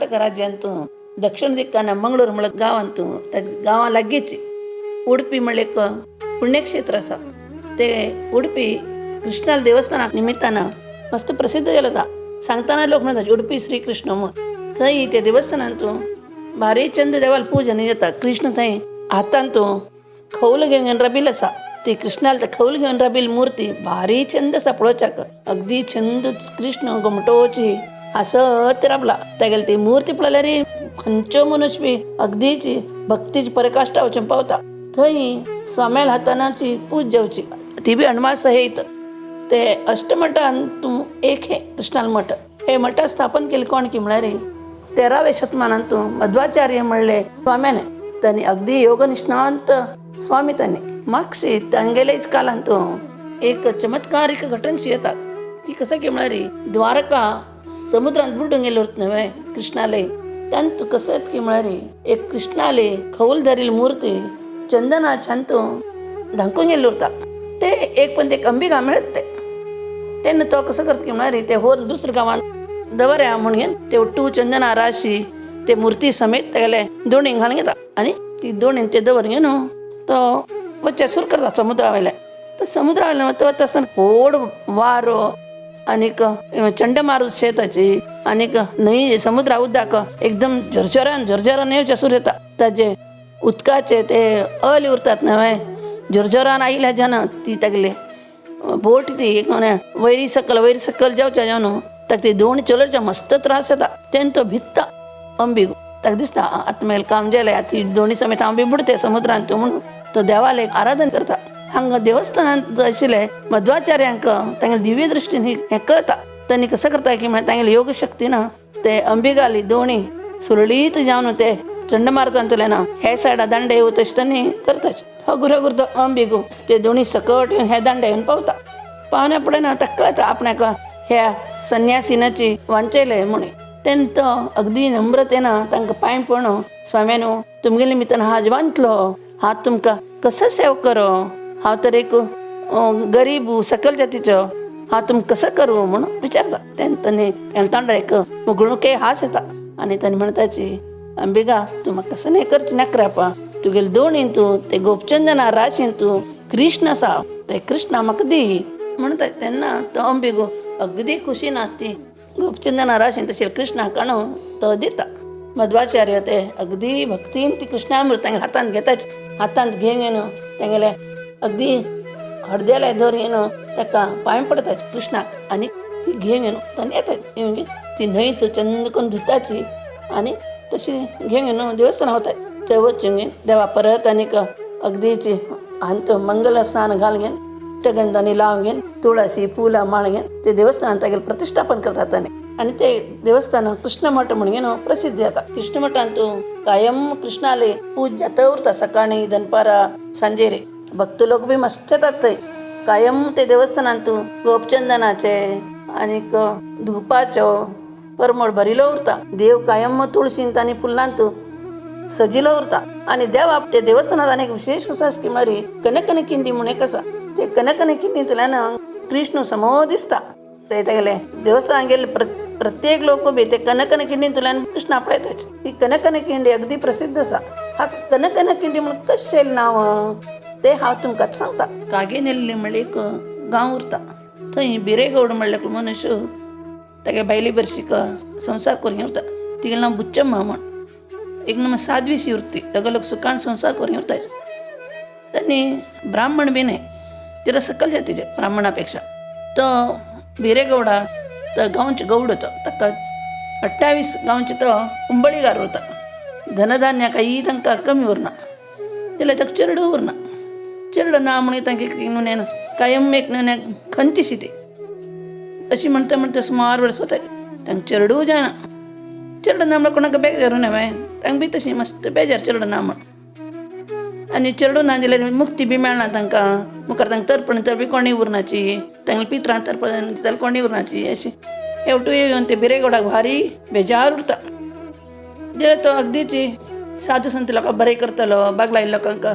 कर्नाटक राज्यांत दक्षिण दिक्कान मंगळूर म्हळ्या गांवांत, त्या गांवा लागींच उडपी म्हळ्यार एक पुण्यक्षेत्र आसा. ते उडपी कृष्णाल देवस्थाना निमित्तान मस्त प्रसिद्ध जालें आसा. सांगतना लोक म्हणटात उडपी श्री कृष्ण म्हूण. थंय ते देवस्थानांत भारी चंद देवाल पूजन जाता. कृष्ण थंय हातांत खौल घेवन राबिल्लो आसा. ती कृष्णाल खौल घेवन राबिल्ली मूर्ती भारी चंद आसा पळोवच्याक. अगदी चंद कृष्ण गोमटोची असत राबला. तागेली ती मूर्ती पळयल्यार खंयचो मनुष्य बी अगदीच भक्तीची पराकाष्ठा वचून पावता. थंय स्वाम्याल हातानाची पूज जावची, ती बी अणमा सहित. ते अष्टमठान तूं एक हे कृष्णाल मठ. हे मठा स्थापन केले कोण की म्हळ्यार 13व्या शतमानांत मध्वाचार्य म्हणले स्वाम्याने. तांणी अगदी योगनिष्णांत स्वामी तांणी मागशी तांगेलेच कालांत एक चमत्कारिक घटनशी येता. ती कसं की म्हळ्यार द्वारका समुद्रांत बुडून गेले होत न्हय कृष्णाले. तांत कसं की म्हळ्यार एक कृष्णाले खौल धरील मूर्ती चंदनाच्यान धांकून गेल्ली उरता. ते एक पण एक अंबिका मेळत ते तेन्ना तो कसं करता की म्हळ्यार ते होर दुसऱ्या गांवांत दवरया म्हणून घेवन ते ಒಟ್ಟು चंदना राशी ते मूर्ती समेत तागेले दोणी घालून घेता आनी ती दोणीन ते दवर घेवन तो वचचें सुरू करता समुद्रा वयल्यान. तो समुद्रा वयल्यान वता वता आसतना व्हड वारो आनीक चंडमारू शेताची आनीक न्हंय समुद्रा उदक एकदम झरझरान झरझरान येवचें सुरू येता. ताजे उदकाचे ते अल उरतात न्हय झरझरान आयिल्ल्या जावन ती तागेली बोट ती एक वयरी सकल वयरी सकल जावच्या जावन ताका ती दोणी चलोवच्या मस्त त्रास येता. तेन्ना तो भित्ता अंबी. ताका दिसता आतां म्हागेलें काम जालें, आतां ती दोणी समेत हांव बी बुडते समुद्रांत म्हूण तो देवाले आराधन करता. हांगा देवस्थानांत आशिल्ले मध्वाचार्यांक तांगेले दिव्य दृश्टीन हें कळता. तांणी कसं करता की म्हळ्यार तांगेली योगशक्तीन ते अंबिगाली दोणी सुरळीत जावन ते चंडमारुतांतल्यान हे सायडा दांडे येवं तशें तांणी करता. हगुर हगुर तो अंबिगू ते दोणी सकट हे दांडे येवन पावता. पावना फुडें ना ताका कळता आपणाक ह्या संन्यासिनाची वांचयलें म्हणून. तेन्ना तो अगदी नम्रतेन तांकां पांय पडून स्वाम्यानो तुमगेले निमित्तान हांव वांचलो, हांव तुमकां कसो सेव करूं, हांव तर एक गरीब सकल जातीचो, हांव तुमकां कसो करूं म्हणून विचारता. तेन्ना ताणें तांणे तोंडार एक मुगळुके हास येता आनी ताणें म्हणटाची अंबिका तूं म्हाका कसो न्हय करची नाकरापा, तुगेले दोणीन तूं ते गोपचंदना राशीन तूं कृष्ण आसा ते कृष्णा म्हाका दी म्हणटा. तेन्ना तो अंबिगो अगदी खुशीन ती गोपचंदना राशीन तशें कृष्णा काणून तो दिता. मध्वाचार्य ते अगदी भक्तीन ती कृष्णामृत तांगेल्या हातांत घेताच. हातांत घेवन येवन तांगेले अगदी हडद्याला धरून येवन ताका पांय पडटा कृष्णाक आनी ती घेवन येवन ताणें येता. येवन ती न्हंय तो चंद करून धुताची आनी तशी घेवन येवन देवस्थानां वता. थंय वचून देवा परत आनीक अगदीची हांत मंगल स्नान घालून घेवन अष्टगंधांनी लावन घेवन तुळसी फुलां माळ घेवन ते देवस्थानात तागेलें प्रतिश्ठापन करतात ताणें. आनी ते देवस्थान कृष्णमठ म्हणून घेवन प्रसिद्ध जाता. कृष्णमठांत कायम कृष्णाले पूज जाता उरता सकाळी दनपारां सांजेरे. भक्त लोक बी मस्त येतात थंय. कायम ते देवस्थानांत गोपचंदनाचे आनीक धुपाचो परमळ भरिल्लो उरता. देव कायम तुळशींत आनी फुलांत सजिलो उरता. आनी देवा ते देवस्थानांत आनी एक विशेश आसा की म्हळ्यार कनकन किंडी म्हूण एक आसा. ते कनकन किंडींतल्यान कृष्ण समो दिसता. ते तागेले देवस्थानात गेल्ले प्रत्येक लोक बी ते कनकन किंडींतल्यान कृष्ण आपणायतात. ही कनकन किंडी अगदी प्रसिद्ध आसा. हा कनकन किंडी म्हणून कशें नांव ते हांव तुमकां सांगता. कागेनेल्ली म्हणल्यार एक गांव उरता. थंय बिरेगौड म्हणल्यार मनुष्य तागे बायले बरशीक संवसार करून उरता. तिगेलें नांव बुच्चम्मा म्हण. एक नाम साध्वीशी उरती. ताका लोक सुखान संवसार करून उरता. तांणी ब्राह्मण बी न्हय, तिरा सकल जातीचे ब्राह्मणा पेक्षा. तो बिरेगौडा तो गांवचो गौड तो ताका 28 गांवचे तो उंबळीगार उरता. धनधान्य काही तांकां कमी उरना. जाल्यार ताका चेरडू उरना. चेरडो ना म्हणून तांकां कायम एक न्हय खंतीशी ती अशी म्हणटा म्हणटा सुमार वर्स वता. तांकां चेरडू जायना. चेरडो ना म्हणल्यार कोणाक बेजार न्हय, तांकां बी तशी मस्त बेजार चेरडो ना म्हण. आनी चेरडू ना जाल्यार मुक्ती बी मेळना तांकां. मुखार तांकां तर्पण तर बी कोणी उरनाची, तांगेले पित्रां तर्पण दिताले कोणी उरनाची अशी हेवटू येवन ते बिरेगौडाक भारी बेजार उरता. जाल्यार तो अगदीच साधू संत लोकांक बरें करतलो, बागलायल्ल्या लोकांक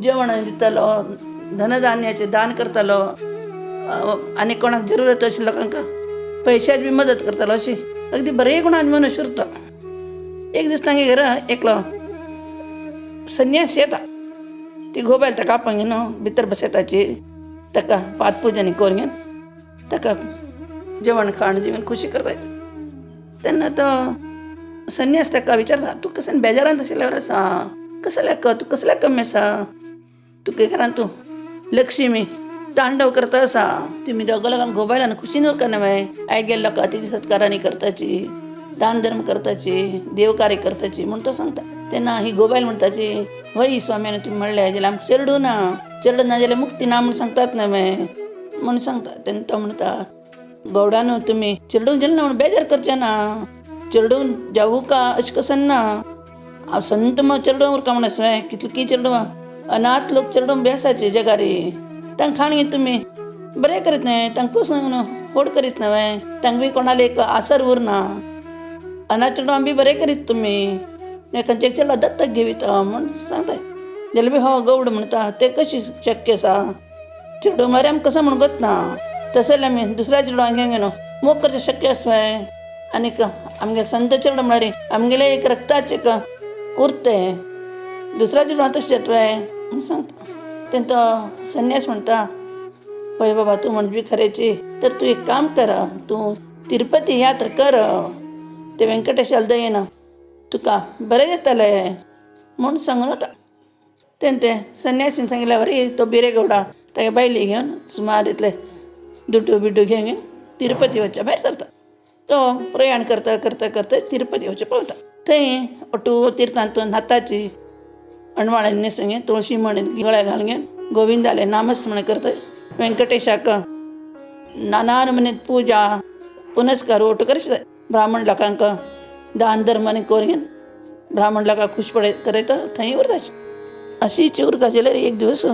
जेवण दितलो, धनधान्याचें दान करतलो आनी कोणाक जरुरत आशिल्ल्या लोकांक पयशाची बी मदत करतलो अशी अगदी बरे गुणान मनुष्य उरता. एक दीस तांगे घरा एकलो संन्यास येता. ती घोबायल ताका आपोवन घेवन भितर बसयताची, ताका पादपुजन करून घेवन ताका जेवण खाण दिवन खुशी करता. तेन्ना तो संन्यास ताका विचारता, तूं कशें बेजारांत आशिल्ल्यावर आसा, कसल्या तूं कसल्या कमी आसा, तुगे घरांत तूं लक्ष्मी तांडव करता आसा, तुमी दोगां लोकांक घोबायलान खुशीन उरका न्हय, आयज गेल्ले लोकां अतिथी सत्कारांनी करताची, दान धर्म करताची, देवकार्य करताची म्हूण तो सांगता. तेन्ना ही गोबायल म्हणटाची, वय स्वामी तुमी म्हणलें जाल्यार आमकां चेरडूं ना, चेरडूं ना जाल्यार मुक्ती ना म्हूण सांगतात न्हय म्हूण सांगता. तेन्ना तो म्हणटा, गौडानू तुमी चेरडूंक गेले ना म्हूण बेजार करचें ना, चेरडूं जावूं का अशें कशें ना, हांव संत मग चेरडूं उरका म्हूण आसलें, कितलें की चेरडूं अनाथ लोक चेरडूं बेसाचे जगारी, तांकां खाण घेवन तुमी बरें करीत न्हय, तांकां पोसून फोड करीत न्हय, तांकां बी कोणाले एक आसर उरना, अनाथ चेडवां बी बरें करीत तुमी, खंयचे चेडवा दत्तक घेवीत म्हूण सांगताय. जाल्यार बी हो गौड म्हणटा, तें कशें शक्य आसा, चेडूं म्हळ्यार आमकां कसो म्हूण गत ना, तशें जाल्यार आमी दुसऱ्या चेडवांक घेवन घेवन मोग करचें शक्य आसा, आनीक आमगे संत चेडो म्हळ्यार आमगेलें एक रक्ताचें एक उरतें, दुसऱ्या चेडवां तशें जातलें म्हूण सांगता. तेन्ना तो संन्यास म्हणटा, पळय बाबा तूं म्हणजे खरेची तर तूं एक काम कर, तूं तिरुपती यात्रा कर, ते वेंकटेशाल दयेन तुका बरें जातलें म्हूण सांगून वता. तेन्ना ते संन्यासीन सांगिल्ल्या वरी तो बिरेगौडा तागे बायली घेवन सुमार इतले दुड्डू बिड्डू घेवन घेवन तिरुपती वचच्या भायर सरता. तो प्रयाण करता करता करता तिरुपती वचचे पावता. थंय ओटू तिर्थांत न्हाताची अणवाळ्यान न्हेसून घेवन तुळशी म्हण गळ्या घालून घेवन गोविंदालें नामस्मरण करता, वेंकटेशाक नाना नमुने पुजा पुनस्कार ओटू करीत, ब्राह्मण लोकांक दान धर्म आनी करून घेवन ब्राह्मण लोकांक खूश पडय करयता, थंय उरता. अशीच उरका जाल्यार एक दिवस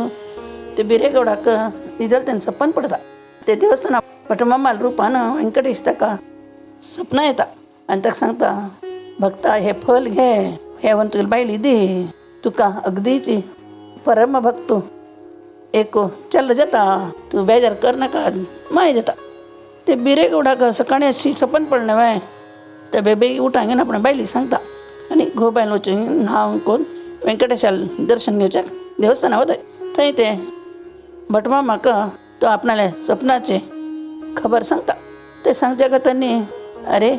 ते बिरेगौडाक न्हिदल तेन्ना सपन पडटा. ते देवस्थाना भटमामाल रुपान वेंकटेश ताका सपनां येता आनी ताका सांगता, भक्ता हे फल घे, हे व्हरून तुगेली बायली दी, तुका अगदीची परम भक्त एक चल जाता, तूं बेजार कर नाका, माय जाता. ते बिरेगौडाक सकाळीं अशी सपन पडलें न्हय, ते बेबी उठान घेवन आपणा बायली सांगता आनी घोव बायल वचून न्हांवन करून वेंकटेशाल दर्शन घेवच्याक देवस्थाना वताय. थंय ते भटमामाक तो आपणाल्या सपनाचें खबर सांगता. ते सांगच्या तांणी, अरे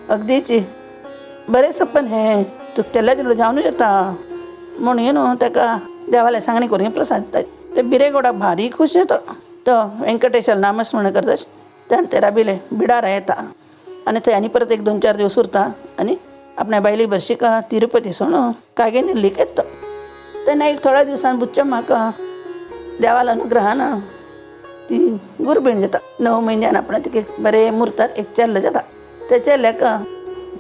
अगदीची बरें सपन हें, तुका तेल्या चेडूं जावनूच येता म्हूण न्हू ताका देवाल्या सांगणी करून प्रसाद दिता. ते बिरेगौडाक भारी खूश जाता. तो वेंकटेशाल नामस्मरण करता तेन्ना ते राबिले बिडारा येता आनी थंय आनी परत एक 2-4 दिवस उरता आनी आपल्या बायली भरशीक तिरुपती सोडून कागेनेल्लीक येता. तेन्ना एक थोड्या दिवसान बुच्चम्माक देवाला अनुग्रहान ती गुरबीण जाता. 9 म्हयन्यान आपणा तिका बरें मुर्तार एक चेल्ल जाता. त्या चेल्ल्याक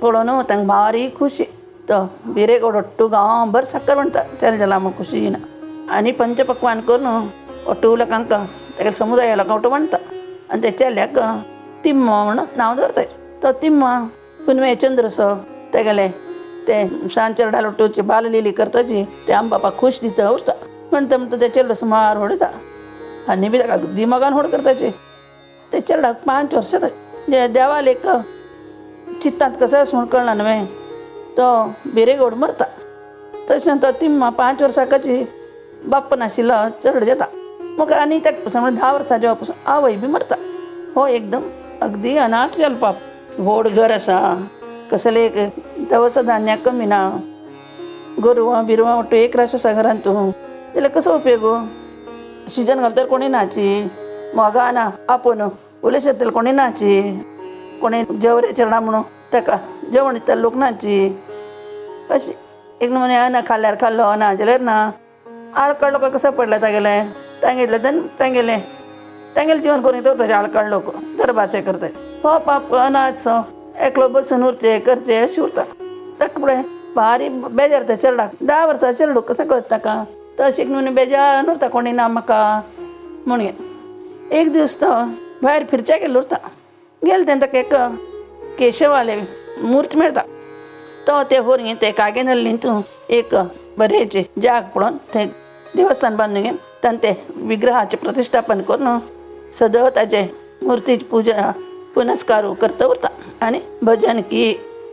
पळोवन तांकां भारी खुशी. तो बिरेगौड ಒಟ್ಟು गांवभर साकर म्हणटा, चेल जाला म्हूण खुशी ना आनी पंचपक्वान करून ಒಟ್ಟು लोकांक तागेल्या समुदाया लोकांक ಒಟ್ಟು म्हणटा आनी त्या चेल्याक तिम्म म्हूण नांव दवरताय. तो तिम्म पुनवे चंद्रसो तेगेले ते सांज चेरडा लोटूची बाललिली करताची ते आम बापा खूश दिता उरता. म्हणटा म्हणटा ते चेडो सुमार व्हड जाता आनी बी ताका दिमागान व्हड करताची. ते चेरडाक 5 वर्सां जाता. देवाल एक चित्तांत कसो आसा म्हूण कळना न्हय, तो बिरेगौड मरता. तशें तो तिम्मा 5 वर्सांकाची बाप्प नाशिल्लो चेडो जाता. मुखार आनी ताका समज 10 वर्सां पसून आवय बी मरता. हो एकदम अगदी अनाथ जालो पाप. व्हड घर आसा, कसलें एक दवस धान्या कमी ना, गोरवां बिरवां ಒಟ್ಟು एक राश आसा घरांत, तूं जाल्यार कसो उपयोग? शिजन घालतर कोणी नाची, मोगा ना आपोवन उलयता कोणी नाची, कोणी जेवरे चेरडा म्हणून ताका जेवण दिता लोक नाची. अशी एक नमुने अना खाल्यार खाल्लो ना जाल्यार ना. आळकाड लोक कसो पडले तागेले तांगेले तांगेले तांगेलें जेवण करून दवरताचे आळकाड लोक दरबारशे करताय. हो पाप अनाथ एकलो बसून उरचें करचें अशें उरता. ताका पळय भारी बेजार त्या चेरडाक. 10 वर्सां चेरडू कसो कळटा ताका? तो अशें एक नमुने बेजारान उरता, कोणी ना म्हाका म्हणून. एक दीस तो भायर फिरच्या गेल्लो उरता. गेले तेन्ना ताका एक केशवाले मूर्त मेळटा. तो ते व्हरून ते कागेनल्लींत एक बरें जाग पळोवन थंय देवस्थान बांदून घेवन तांणी ते विग्रहाचें प्रतिश्ठापन करून सदां ताचे मुर्तीची पुजा पुनस्कार करता उरता आनी भजन की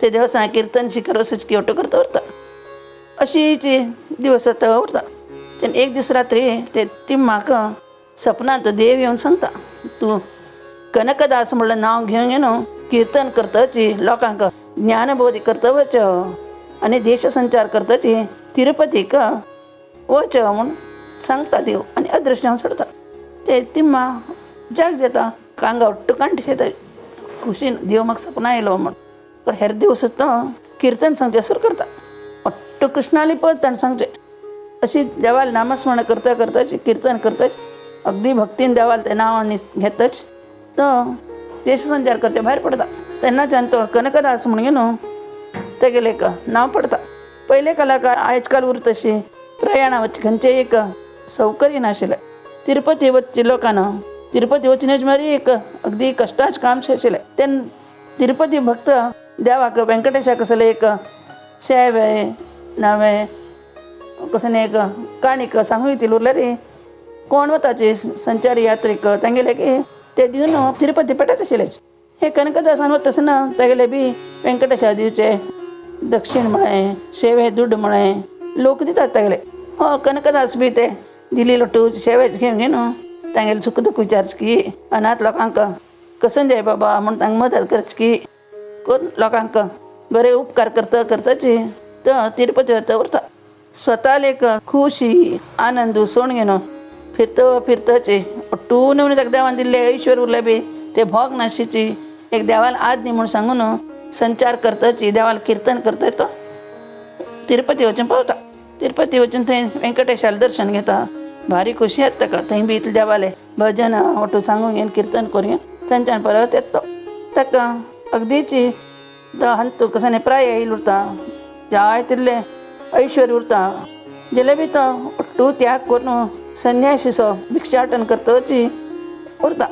ते देवस्थान किर्तन शिकर वचची ऑटो करता उरता. अशीच दिवस जाता उरता. तेन्ना एक दीस रात्री ते तिम्माक सपनांत तो देव येवन सांगता, तूं कनकदास म्हणलें नांव घेवन घेवन किर्तन करताची, लोकांक ज्ञानबोधी करता वच आनी देश संचार करताची तिरुपतीक वच म्हूण सांगता देव आनी अदृश्य जावन सोडता. ते तिम्मा जाग जाता, कांगा ఒట్టు कांट येता खुशीन देव म्हाका सपना आयलो म्हूण. पण हेर दिवस तो किर्तन सांगचें सुरू करता, ఒట్టు कृष्णाली पद ताणें सांगचें. अशी देवाल नामस्मरण करता करताच किर्तन करताच अगदी भक्तीन देवाल ते नांव घेतच तो देश संचार करचे भायर पडता. तेन्नाच्यान तो कनकदास म्हणून न्हू तेगेलें एक नांव पडता. पयले कलाकार आयज काल उरता तशी प्रयाणां वचचे खंयचें एक सौकर्य नाशिल्लें. तिरुपती वचचे लोकांना तिरुपती वचून मारी एक अगदी कश्टाचें काम आशिल्लें. तेन्ना तिरुपती भक्त देवाक वेंकटेशाक कसलें एक शेवे नवें कसलें एक काणीक सांगू येतली उरल्यार कोण वताचे संचारी यात्रीक तांगेले की ते दिवन तिरुपती पेटत आशिल्लेच. हे कनकदासान वता आसतना तागेले बी वेंकटेशा दिवचे दक्षिण म्हळें, शेवे दुड्ड म्हळें लोक दितात तागेले. हो कनकदास बी ते दिली लोटू शेवेच घेवन घेवन तांगेले सुख दुख्ख विचारचे की अनाथ लोकांक कसं जाय बाबा म्हूण तांकां मदत करची की करून लोकांक बरे उपकार करता करताची तो तिरुपती वता उरता. स्वताल एक खुशी आनंद सोण घेवन फिरतो फिरताची ഒട്ടൂന്ന് ताका देवान दिल्ले ऐश्वर उरले बी ते भोग नाशिची एक देवाल आज्ञा म्हूण सांगून संचार करताची देवाल किर्तन करता तो तिरुपती वचून पावता. तिरुपती वचून थंय वेंकटेशाल दर्शन घेता, भारी खुशी येता ताका. थंय बी इतले देवाले भजन ओटू सांगून घेवन किर्तन करून थंयच्यान परत येता तो. ताका अगदीची तो हंतू कसं प्राय येयल उरता, जाय तितलें ऐश्वर उरता. जाल्यार बी तो ഒട്ടू त्याग करून संन्यासीसो भिक्षाटन करताची उरता.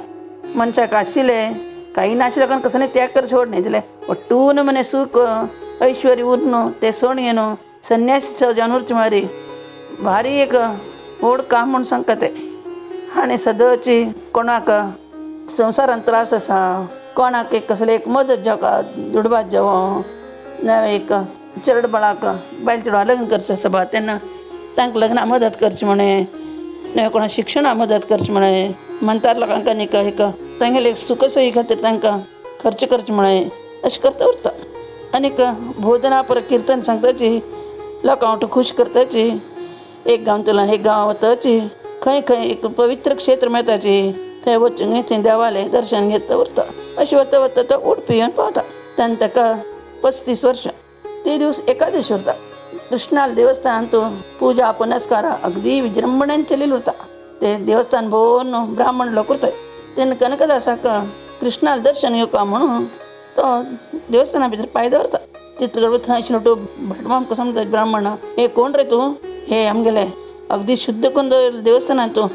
मनशाक आशिल्लें काही नाशिल्लें लोकांक कसं त्याग कर सोड न्ही जाल्यार ഒട്ടून मने सुख ऐश्वर्य उरनु ते सोड घेवन संन्यासीसो जावन उरचें मारी भारी एक व्हड काम म्हूण सांगता ते. आनी सदांची कोणाक संवसारांत त्रास आसा, कोणाक एक कसलें एक मदत जावका दुडवात जावं ना एक चेडबाळाक बायल चेडवां लग्न करचें आसा बा तेन्ना तांकां लग्नाक मदत करची म्हणें, ना कोणा शिक्षणाक मदत करची म्हणें, म्हणटार लोकांक आनी एक तांगेले सुखसोयी खातीर तांकां खर्च करचें म्हणें अशें करता उरता. आनीक भोजना पर किर्तन सांगताची लोकांक खूश करताची. एक गांवतल्यान एक गांव वताची, खंय खंय एक पवित्र क्षेत्र मेळटाची थंय वचून थंय देवालें दर्शन घेता उरता. अशें वता वता तो उडपी येवन पावता. तेन्ना ताका 35 वर्सां. ते दिवस एकादशी उरता. कृष्णाल देवस्थानांत पूजा पुनस्कार अगदी विजृंभणेन चलिल्लो उरता. ते देवस्थान भोवन ब्राह्मण लोक उरतात. तेन्ना कनकदासाक कृष्णाल दर्शन येवका म्हणून तो देवस्थाना भितर पांय दवरता. तितलो गडबड थंय आशिल्लो भटमाम कसो म्हणटा ब्राह्मण, हे कोण रे तूं, हे आमगेले अगदी शुद्ध करून दवरलें देवस्थानांत तूं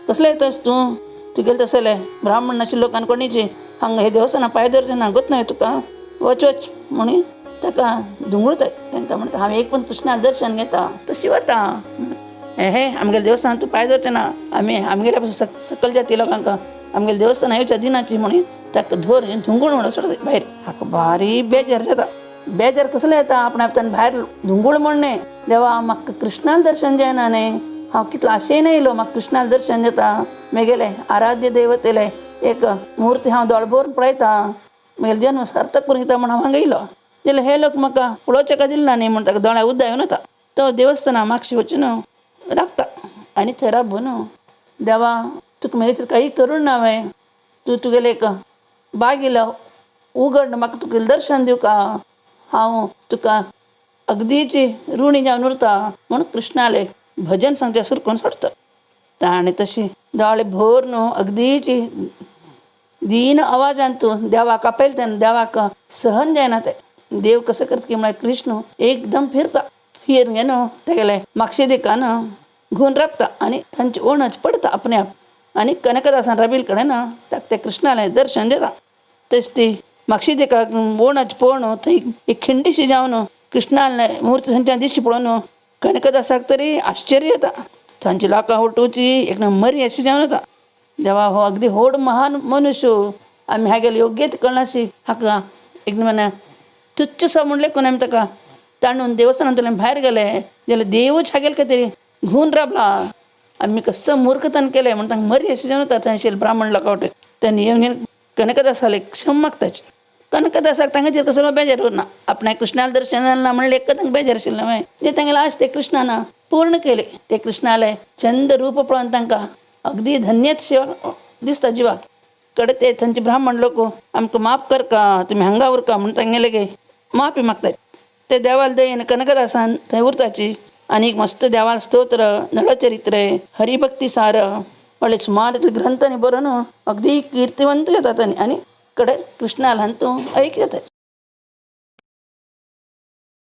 कसलें येतास तूं, तुगेलें तसलें ब्राह्मण नाशिल्ले लोकांक कोणीची हांगा हे देवस्थाना पांय दवरचें ना, गोत न्हय तुका, वच वच म्हणून ताका धुंगळताय. तेन्ना म्हणटा हांव एक पण कृष्णाक दर्शन घेता तशी वता. हे आमगेले देवस्थान तूं पांय दवरचें ना, आमी आमगेल्या पासून सकल जाती लोकांक आमगेले देवस्थान येवच्या दिनाची म्हणून ताका धर धुंगूळ म्हणून सोडता भायर. हाका भारी बेजार जाता. बेजार कसलें येता आपणा आपल्यान भायर धुंगूळ म्हणणें, देवा म्हाका कृष्णाक दर्शन जायना न्ही, हांव कितलो आशेन येयलो म्हाका कृष्णाक दर्शन जाता, मेगेलें आराध्य देवतेलें एक मूर्ती हांव दोळ भरून पळयता, म्हगेलो जन्म सार्थक करून घेता म्हूण हांव हांगा येयलो, जाल्यार हे लोक म्हाका पळोवचें काय दिलें ना न्ही म्हूण ताका दोळ्या उद्दा येवन वता. तो देवस्थाना मागशी वचून राबता आनी थंय राबून देवा तुका म्हजेचेर काही करूण ना हांवें, तूं तुगेलें एक बागेलो उगड म्हाका तुगेलें दर्शन दिवका, हांव तुका अगदीची ऋणी जावन उरता म्हूण कृष्णालें भजन सांगचें सुरू करून सोडता. ताणें तशी दोळे भर न्हू अगदीची दीन आवाजान तूं देवाक आपयलें तेन्ना देवाक सहन जायना तें. देव कसो करता की म्हळ्यार कृष्ण एकदम फिरता, फिर न्हू तेगेलें मागशे दिकान घुवन राबता आनी थंयचे ओणच पडता आपणे आप आनी कनकदासान राबिल्ले कडेन ताका तें कृष्णालें दर्शन जाता. तशें ती मागशे दिकाक ओणच पळोवन थंय एक खिंडीशी जावन कृष्णाले मूर्ती थंयच्यान दिश्टी पळोवन कनकदासाक तरी आश्चर्य येता. थंयची लोकां उठोवची एक मरी अशी जावन वता. देवा हो अगदी व्हड महान मनुष्य, आमी हागेले योग्यत कळनाशी हाका एक म्हण तुच्छ सो म्हणले कोण आमी ताका ताणून देवस्थानांतल्यान भायर गेले जाल्यार देवूच हागेल खातीर घुवन राबला. आमी कसं मूर्खतान केलें म्हण तांकां मरी अशें जावन थंयशेल ब्राह्मण लोकां वटेन त्यांनी येवन कनकदासाले क्षम मागताचे. कनकदासाक तांकां कसलो बेजार उरना. आपणाक कृष्णाला दर्शन जालें ना म्हणलें एक तांकां बेजार आशिल्लें मागीर जे तांगेले आश ते कृष्णान पूर्ण केले. ते कृष्णाले चंद रूप पळोवन तांकां अगदी धन्यच दिसता जिवाक. कडे ते थंयचे ब्राह्मण लोक आमकां माफ करका, तुमी हांगा उरका म्हण तांगेले गे माफी मागतात. ते देवाल दयेन कनकदासान थंय उरताची आनी मस्त देवाल स्तोत्र, नळचरित्र, हरिभक्ती सार व्हडले सुमार इतले ग्रंथांनी बरोवन अगदी किर्तिवंत जातात आनी कडे कृष्णाला हातूं ऐक जाता.